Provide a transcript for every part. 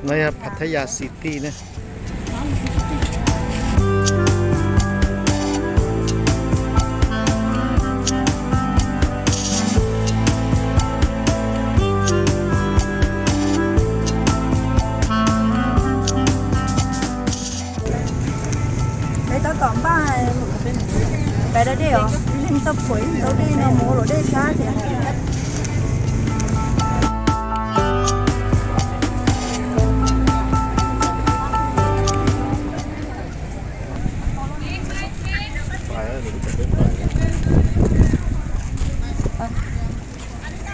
No yog Pattaya City ne. Peb tab tom npaj pais da dej os, leej txoj phuam ib tau dej no mus ua luam dej tshab thiab.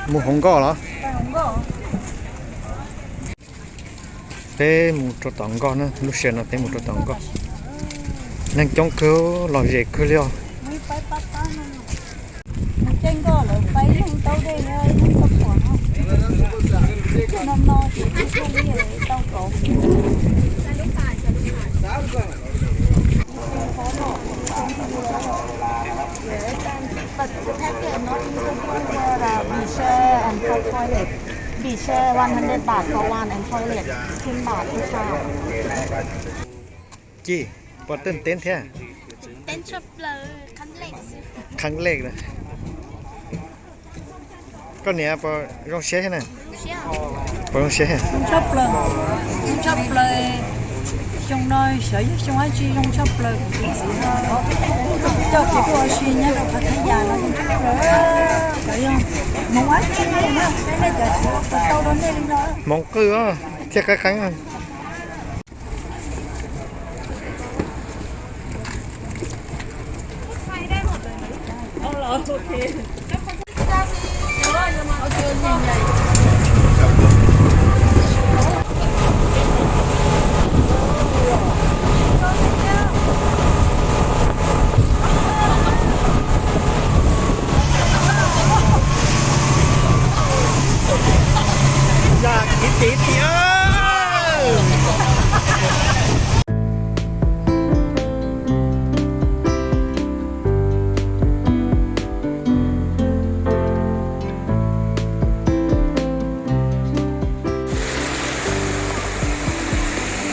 Mus hauv nkoj los? Peb mus rau tom nkoj na, lub sij hawm no peb mus rau tom nkoj. Neeg coob kawg, lom zem kawg li os. But the packet not include the, uh, beach chair and toilet. Beach chair one hundred baht for one and toilet fifteen baht each. Ci, puas tseem ceeb thiab? Ceeb tshaj plaws, khab lej xwb. Khab lej na. Koj niam puas zoo siab thiab na? Puas zoo siab? Zoo tshaj plaws, zoo tshaj plaws. Xyoo no xyov yog xyoo dab tsi zoo tshaj plaws kuv tus txiv no coj kuv tuaj ua si nyob rau Pattaya no zoo tshaj plaws. Xyov yog hmoov dab tsi na, peb nej cov txiv ua puas tau rau nej li no. Hmoov qwj thiaj qab qeeb.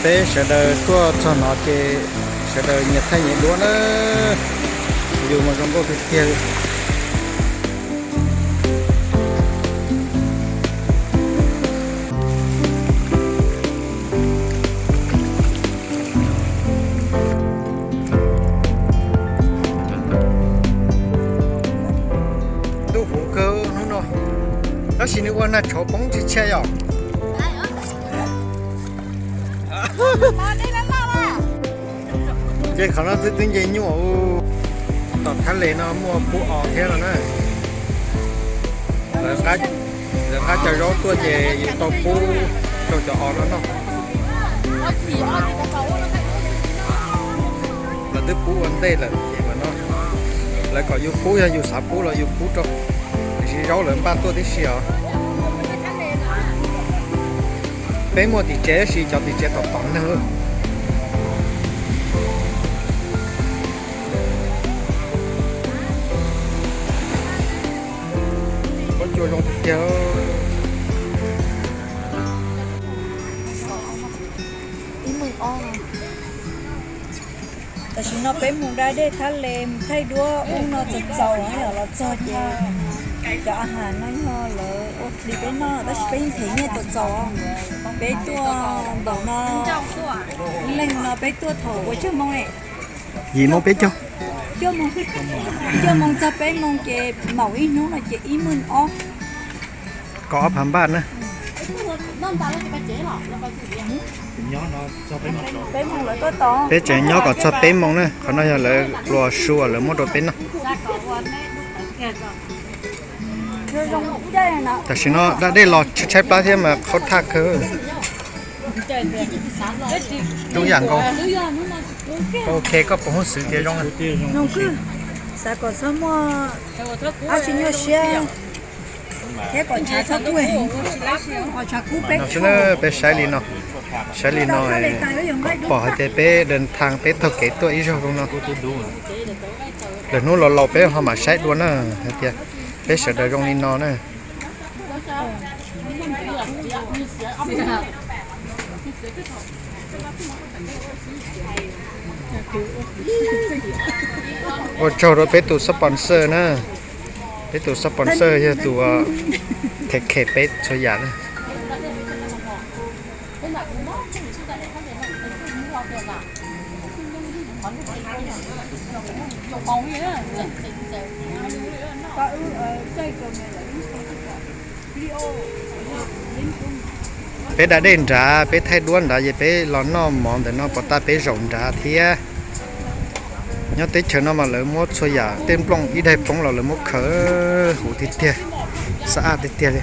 Peb sawv daws tuaj txog no ces sawv daws nyias thaij nyias duab na. Yus mas zoo nkauj tiag tiag li. Ntuj huv kawg hnub no, tab sis nws ua nag tshauv poob tsis tshia yom. Ces qhov no twb twb nce nyuaj. Tom Thaj Les no muaj pub os thiab no na. Lawv nqa cov zaub tuaj ces yus tau pub rau cov os no noj. Lawv twb pub ua ntej lawm ces mas no, lawv kom yus pub, yog yus xav pub los yus pub rau. Tiam sis zaub lawv npaj tuaj tib si os. Peb muaj tim tsev tab sis cov tim tsev tom tom neeg. Pob tsuas zoo tiag tiag. Tam sim no peb mus da dej Thaj Les mus thaij duab ub no txaus txaus los txog ces cov a has no yog lawv ua free peb noj tab sis peb yeej them nyiaj txaus txaus. Peb tuaj npaum no, leej no peb tuaj thaum ua cuaj moo ne. Yim moo peb caug. Cuaj moo, cuaj moo txog peb moo ces maum ib hnub no ces ib moo ob. Kaum ob phav npaj na. Peb tseem nyob kom txog peb moo na, qhov no yog lawv pluas su lawv muab rau peb noj. Tam sim no da dej los tshaib plab thiab mas qhov thaj kawg. Zoo yam nkaus. Ok, koj puas huj xwv tias zoo? Xav kom txhob muaj dab tsi nyuaj siab thiab kom tshav txhob kub heev. Qhov tshav kub peb, peb saib li no, saib li no kom pom hais tias peb dawm thaj peb taug kev tuaj ib zaug zoo no. Lwm hnub los laus peb ho mam saib dua na, hais tias peb sawv daws zoo li no na. Ua tsaug rau peb tus sponsor na. Peb tus sponsor yog tus them khe peb txhua yam na. Peb da dej nrad, peb thaij duab nrad ces peb los noj mov ntawm no pov tag peb zaum nrad thiab. Nyob teb chaws no mas lawv muab txhua yam tej nplooj ib daig poob los lawv muab khaws huv tiag tiag, xab ab tiag tiag li.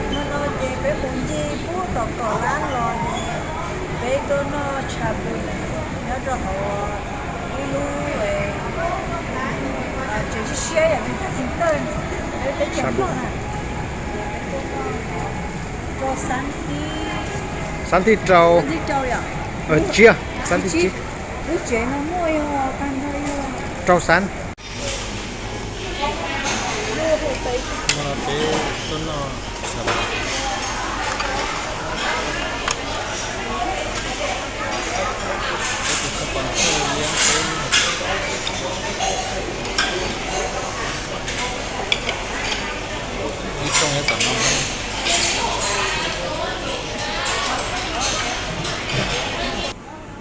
Hnub no ces peb mus ncig pub tom kom lab los, peb tuaj noj tshav pus nyob rau hauv ib lub tsev siab siab yam li Thaib Xeev Tawj peb teb chaws Nplog na. Rau xab tib, xab tib rau, tsib, xab tib tsib. Lub tsev no muaj yog tag nrho yog rau xab. Hnub no peb tuaj noj tshav pus, peb tus sponsor liab peb ib rooj ib tom no.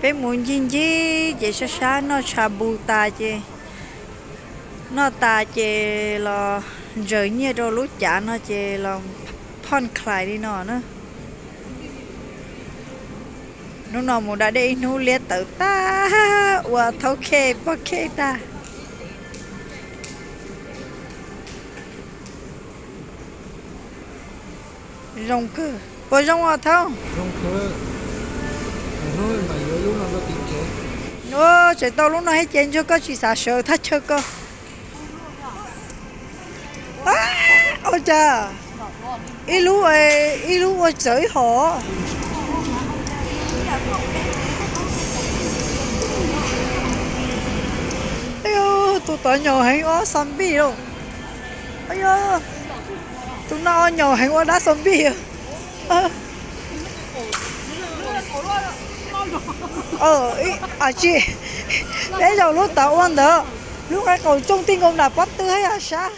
Peb mus ncig ncig ces sab sab noj tshav pus tas ces, noj tas ces los ntsaws nyiaj rau lub cav no ces los phoj khlais li no na. Hnub no mus da dej ib hnub liab tawv tag, ua thaub khej poj khej tag. Zoo kawg, puas zoo os thaub? Ua tseem tau lub no thiab ces ntsuag koj tsis xav sawv thaj chaw koj. Ua cas ib lub, ib lub ua txawv ib hom. Tus tod nyaum heev ua zombie lauj. Tus no nyaum heev ua dab zombie. Tsis, peb zaum lub tod ua ntawd, lub qaib qaum cooj tij nkaus nram pob tw thiab yog sab.